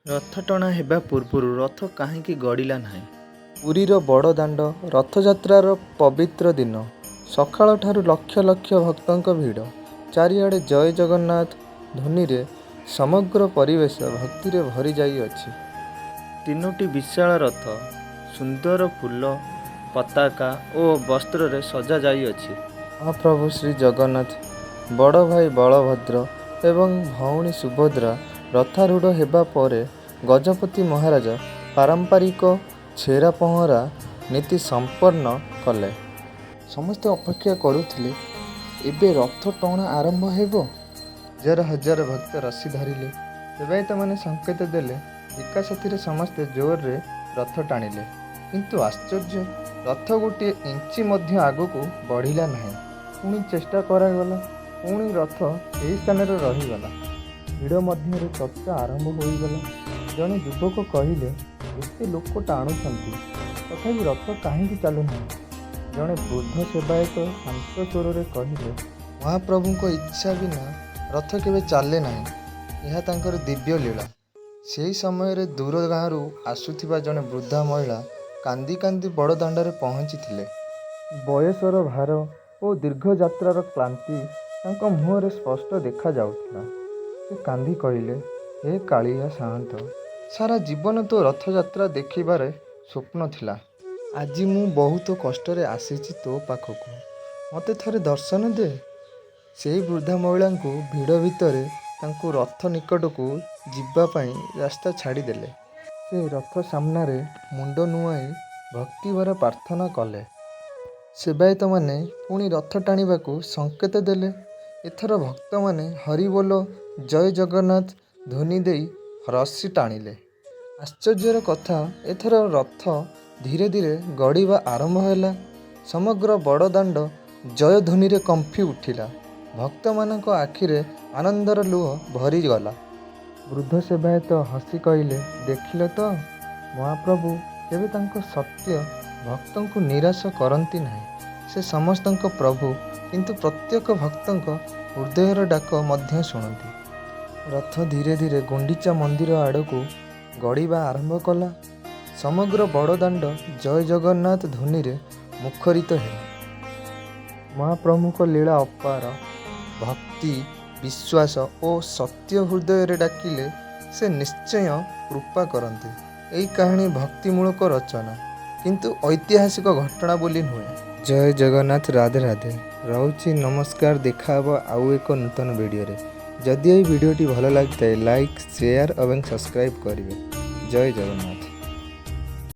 ରଥଟଣା ହେବା ପୂର୍ବରୁ ରଥ କାହିଁକି ଗଡ଼ିଲା ନାହିଁ? ପୁରୀର ବଡ଼ଦାଣ୍ଡ ରଥଯାତ୍ରାର ପବିତ୍ର ଦିନ। ସକାଳଠାରୁ ଲକ୍ଷ ଲକ୍ଷ ଭକ୍ତଙ୍କ ଭିଡ଼। ଚାରିଆଡ଼େ ଜୟ ଜଗନ୍ନାଥ ଧ୍ୱନିରେ ସମଗ୍ର ପରିବେଶ ଭକ୍ତିରେ ଭରି ଯାଇଅଛି। ତିନୋଟି ବିଶାଳ ରଥ ସୁନ୍ଦର ଫୁଲ, ପତାକା ଓ ବସ୍ତ୍ରରେ ସଜାଯାଇଅଛି। ମହାପ୍ରଭୁ ଶ୍ରୀଜଗନ୍ନାଥ, ବଡ଼ ଭାଇ ବଳଭଦ୍ର ଏବଂ ଭଉଣୀ ସୁଭଦ୍ରା ରଥାରୂଢ଼ ହେବା ପରେ ଗଜପତି ମହାରାଜ ପାରମ୍ପରିକ ଛେରାପହଁରା ନୀତି ସମ୍ପନ୍ନ କଲେ। ସମସ୍ତେ ଅପେକ୍ଷା କରୁଥିଲେ, ଏବେ ରଥ ଟଣା ଆରମ୍ଭ ହେବ। ହଜାର ହଜାର ଭକ୍ତ ରଶି ଧରିଲେ। ସେବାୟତମାନେ ସଂକେତ ଦେଲେ, ଏକା ସାଥିରେ ସମସ୍ତେ ଜୋରରେ ରଥ ଟାଣିଲେ। କିନ୍ତୁ ଆଶ୍ଚର୍ଯ୍ୟ, ରଥ ଗୋଟିଏ ଇଞ୍ଚ ମଧ୍ୟ ଆଗକୁ ବଢ଼ିଲା ନାହିଁ। ପୁଣି ଚେଷ୍ଟା କରାଗଲା, ପୁଣି ରଥ ସେହି ସ୍ଥାନରେ ରହିଗଲା। ଭିଡ଼ ମଧ୍ୟରେ ଚର୍ଚ୍ଚା ଆରମ୍ଭ ହୋଇଗଲା। ଜଣେ ଯୁବକ କହିଲେ, ଏତେ ଲୋକ ଟାଣୁଛନ୍ତି, ତଥାପି ରଥ କାହିଁକି ଚାଲୁନାହିଁ? ଜଣେ ବୃଦ୍ଧ ସେବାୟତ ଶାନ୍ତ ସ୍ୱରରେ କହିଲେ, ମହାପ୍ରଭୁଙ୍କ ଇଚ୍ଛା ବିନା ରଥ କେବେ ଚାଲେ ନାହିଁ। ଏହା ତାଙ୍କର ଦିବ୍ୟ ଲୀଳା। ସେହି ସମୟରେ ଦୂର ଗାଁରୁ ଆସୁଥିବା ଜଣେ ବୃଦ୍ଧା ମହିଳା କାନ୍ଦି କାନ୍ଦି ବଡ଼ଦାଣ୍ଡରେ ପହଞ୍ଚିଥିଲେ। ବୟସର ଭାର ଓ ଦୀର୍ଘ ଯାତ୍ରାର କ୍ଳାନ୍ତି ତାଙ୍କ ମୁହଁରେ ସ୍ପଷ୍ଟ ଦେଖାଯାଉଥିଲା। ସେ କାନ୍ଦି କହିଲେ, ହେ କାଳିଆ ସାଆନ୍ତ, ସାରା ଜୀବନ ତୋ ରଥଯାତ୍ରା ଦେଖିବାର ସ୍ୱପ୍ନ ଥିଲା। ଆଜି ମୁଁ ବହୁତ କଷ୍ଟରେ ଆସିଛି ତୋ ପାଖକୁ। ମୋତେ ଥରେ ଦର୍ଶନ ଦେ। ସେହି ବୃଦ୍ଧା ମହିଳାଙ୍କୁ ଭିଡ଼ ଭିତରେ ତାଙ୍କୁ ରଥ ନିକଟକୁ ଯିବା ପାଇଁ ରାସ୍ତା ଛାଡ଼ିଦେଲେ। ସେ ରଥ ସାମ୍ନାରେ ମୁଣ୍ଡ ନୁଆଁଇ ଭକ୍ତିଭରା ପ୍ରାର୍ଥନା କଲେ। ସେବାୟତମାନେ ପୁଣି ରଥ ଟାଣିବାକୁ ସଂକେତ ଦେଲେ। ଏଥର ଭକ୍ତମାନେ ହରିବୋଲ, ଜୟ ଜଗନ୍ନାଥ ଧ୍ୱନି ଦେଇ ରଶି ଟାଣିଲେ। ଆଶ୍ଚର୍ଯ୍ୟର କଥା, ଏଥର ରଥ ଧୀରେ ଧୀରେ ଗଡ଼ିବା ଆରମ୍ଭ ହେଲା। ସମଗ୍ର ବଡ଼ଦାଣ୍ଡ ଜୟଧ୍ୱନିରେ କମ୍ପି ଉଠିଲା। ଭକ୍ତମାନଙ୍କ ଆଖିରେ ଆନନ୍ଦର ଲୁହ ଭରିଗଲା। ବୃଦ୍ଧ ସେବାୟତ ହସି କହିଲେ, ଦେଖିଲ ତ, ମହାପ୍ରଭୁ କେବେ ତାଙ୍କ ସତ୍ୟ ଭକ୍ତଙ୍କୁ ନିରାଶ କରନ୍ତି ନାହିଁ। ସେ ସମସ୍ତଙ୍କ ପ୍ରଭୁ, କିନ୍ତୁ ପ୍ରତ୍ୟେକ ଭକ୍ତଙ୍କ ହୃଦୟର ଡାକ ମଧ୍ୟ ଶୁଣନ୍ତି। ରଥ ଧୀରେ ଧୀରେ ଗୁଣ୍ଡିଚା ମନ୍ଦିର ଆଡ଼କୁ ଗଡ଼ିବା ଆରମ୍ଭ କଲା। ସମଗ୍ର ବଡ଼ଦାଣ୍ଡ ଜୟ ଜଗନ୍ନାଥ ଧ୍ୱନିରେ ମୁଖରିତ ହେଲା। ମହାପ୍ରଭୁଙ୍କ ଲୀଳା ଅପାର। ଭକ୍ତି, ବିଶ୍ୱାସ ଓ ସତ୍ୟ ହୃଦୟରେ ଡାକିଲେ ସେ ନିଶ୍ଚୟ କୃପା କରନ୍ତି। ଏହି କାହାଣୀ ଭକ୍ତିମୂଳକ ରଚନା, କିନ୍ତୁ ଐତିହାସିକ ଘଟଣା ବୋଲି ନୁହେଁ। ଜୟ ଜଗନ୍ନାଥ, ରାଧେ ରାଧେ। ରହୁଛି, ନମସ୍କାର। ଦେଖାହେବ ଆଉ ଏକ ନୂତନ ଭିଡ଼ିଓରେ। ଯଦି ଏହି ଭିଡ଼ିଓଟି ଭଲ ଲାଗିଥାଏ, ଲାଇକ୍, ସେୟାର ଏବଂ ସବସ୍କ୍ରାଇବ୍ କରିବେ। ଜୟ ଜଗନ୍ନାଥ।